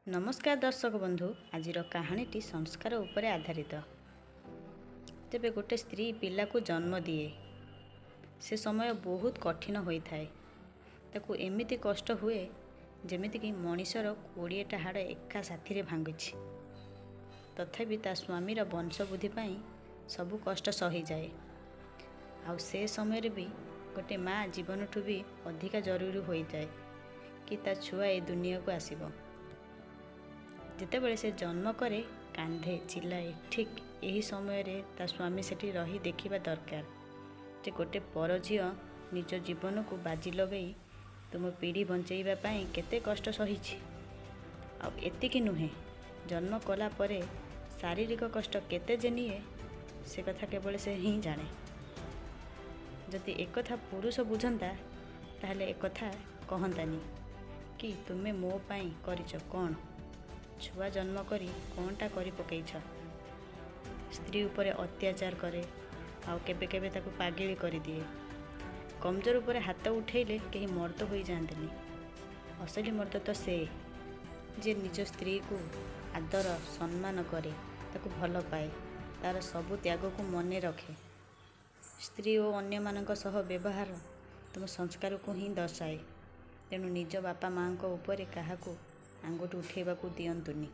ନମସ୍କାର ଦର୍ଶକ ବନ୍ଧୁ, ଆଜିର କାହାଣୀଟି ସଂସ୍କାର ଉପରେ ଆଧାରିତ। ତେବେ ଗୋଟେ ସ୍ତ୍ରୀ ପିଲାକୁ ଜନ୍ମ ଦିଏ, ସେ ସମୟ ବହୁତ କଠିନ ହୋଇଥାଏ। ତାକୁ ଏମିତି କଷ୍ଟ ହୁଏ ଯେମିତିକି ମଣିଷର 20ଟା ହାଡ଼ ଏକା ସାଥିରେ ଭାଙ୍ଗୁଛି। ତଥାପି ତା ସ୍ୱାମୀର ବଂଶବୃଦ୍ଧି ପାଇଁ ସବୁ କଷ୍ଟ ସହିଯାଏ। ଆଉ ସେ ସମୟରେ ବି ଗୋଟେ ମା ଜୀବନଠୁ ବି ଅଧିକା ଜରୁରୀ ହୋଇଥାଏ କି ତା ଛୁଆ ଏ ଦୁନିଆକୁ ଆସିବ। ଯେତେବେଳେ ସେ ଜନ୍ମ କରେ, କାନ୍ଦେ, ଚିଲ୍ଲାଏ, ଠିକ୍ ଏହି ସମୟରେ ତା ସ୍ୱାମୀ ସେଠି ରହି ଦେଖିବା ଦରକାର ଯେ ଗୋଟେ ପର ଝିଅ ନିଜ ଜୀବନକୁ ବାଜି ଲଗାଇ ତୁମ ପିଢ଼ି ବଞ୍ଚେଇବା ପାଇଁ କେତେ କଷ୍ଟ ସହିଛି। ଆଉ ଏତିକି ନୁହେଁ, ଜନ୍ମ କଲା ପରେ ଶାରୀରିକ କଷ୍ଟ କେତେ ଯେ ନିଏ ସେ କଥା କେବଳ ସେ ହିଁ ଜାଣେ। ଯଦି ଏକଥା ପୁରୁଷ ବୁଝନ୍ତା ତାହେଲେ ଏକଥା କହନ୍ତାନି କି ତୁମେ ମୋ ପାଇଁ କରିଛ କ'ଣ, ଛୁଆ ଜନ୍ମ କରି କ'ଣଟା କରି ପକେଇଛ। ସ୍ତ୍ରୀ ଉପରେ ଅତ୍ୟାଚାର କରେ ଆଉ କେବେ କେବେ ତାକୁ ପାଗିଳି କରିଦିଏ। କମଜୋର ଉପରେ ହାତ ଉଠେଇଲେ କେହି ମର୍ଦ୍ଦ ହୋଇଯାଆନ୍ତିନି। ଅସଲି ମର୍ଦ୍ଦ ତ ସେ ଯିଏ ନିଜ ସ୍ତ୍ରୀକୁ ଆଦର ସମ୍ମାନ କରେ, ତାକୁ ଭଲ ପାଏ, ତା'ର ସବୁ ତ୍ୟାଗକୁ ମନେ ରଖେ। ସ୍ତ୍ରୀ ଓ ଅନ୍ୟମାନଙ୍କ ସହ ବ୍ୟବହାର ତୁମ ସଂସ୍କାରକୁ ହିଁ ଦର୍ଶାଏ। ତେଣୁ ନିଜ ବାପା ମାଆଙ୍କ ଉପରେ କାହାକୁ ଆଙ୍ଗୁଠି ଉଠେଇବାକୁ ଦିଅନ୍ତୁନି।